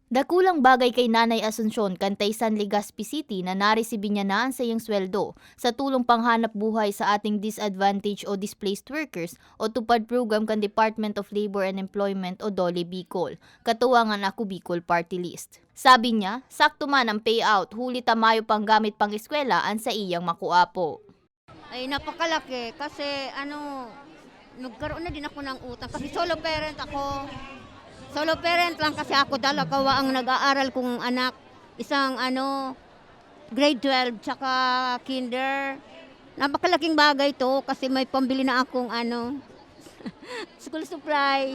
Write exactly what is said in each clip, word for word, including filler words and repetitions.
Dakulang bagay kay Nanay Asuncion kan Taysan, Legazpi City na naresibi niya na an saiyang sweldo sa tulong panghanap buhay sa ating disadvantaged o displaced workers o TUPAD program kan Department of Labor and Employment o DOLE Bicol, katuwang an Ako Bicol Party List. Sabi niya, sakto man ang payout huli ta mayo pang gamit pang-eskwela an saiyang makuapo. Ay, napakalaki kasi ano, nagkaroon na din ako ng utang kasi solo parent ako. Solo parent lang kasi ako, dalawa ang nag-aaral kong anak, isang ano, grade twelve tsaka kinder. Napakalaking bagay 'to kasi may pambili na akong ano, school supply.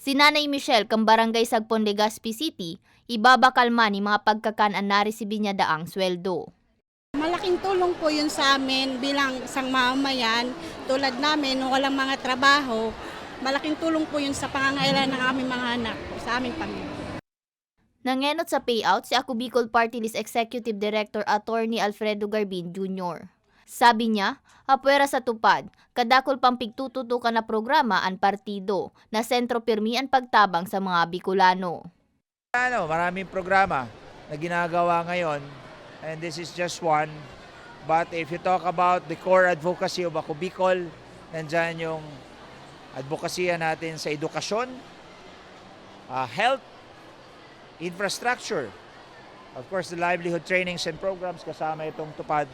Si Nanay Michelle kan Barangay Sagpon, Legazpi City, ibabakal man nin mga pagkakan an naresibi niya daang sweldo. Malaking tulong po 'yun sa amin bilang isang mamamayan tulad namin na walang mga trabaho. Malaking tulong po 'yun sa pangangailangan ng aming mga anak, sa aming pamilya. Nangenot sa payout si Ako Bicol Party List Executive Director Attorney Alfredo Garbin Junior. Sabi niya, apwera sa TUPAD, kadakul pang pigtututukan na programa an partido na sentro pirmi an pagtabang sa mga Bicolano. Ano, maraming programa na ginagawa ngayon, and this is just one. But if you talk about the core advocacy of Ako Bicol, nandyan yung advokasya natin sa edukasyon, ah, health, infrastructure, of course, the livelihood trainings and programs, kasama itong TUPAD,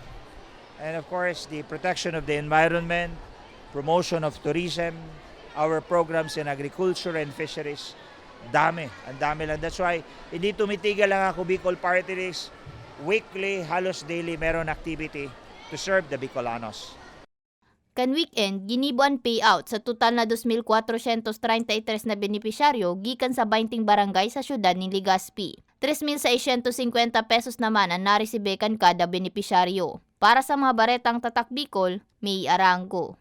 and of course, the protection of the environment, promotion of tourism, our programs in agriculture and fisheries. Dami, ang dami lang. That's why hindi tumitigil ang Ako Bicol Party List. Weekly, halos daily, meron activity to serve the Bicolanos. Kan weekend, ginibo an payout sa total na dos mil kwatrosyentos treinta y tres na benepisyaryo gikan sa baynting barangay sa siyudad nin Legazpi. Tres mil seiscientos cincuenta pesos naman an naresibi kan kada benepisyaryo. Para sa mga baretang Tatak Bicol, May Arango.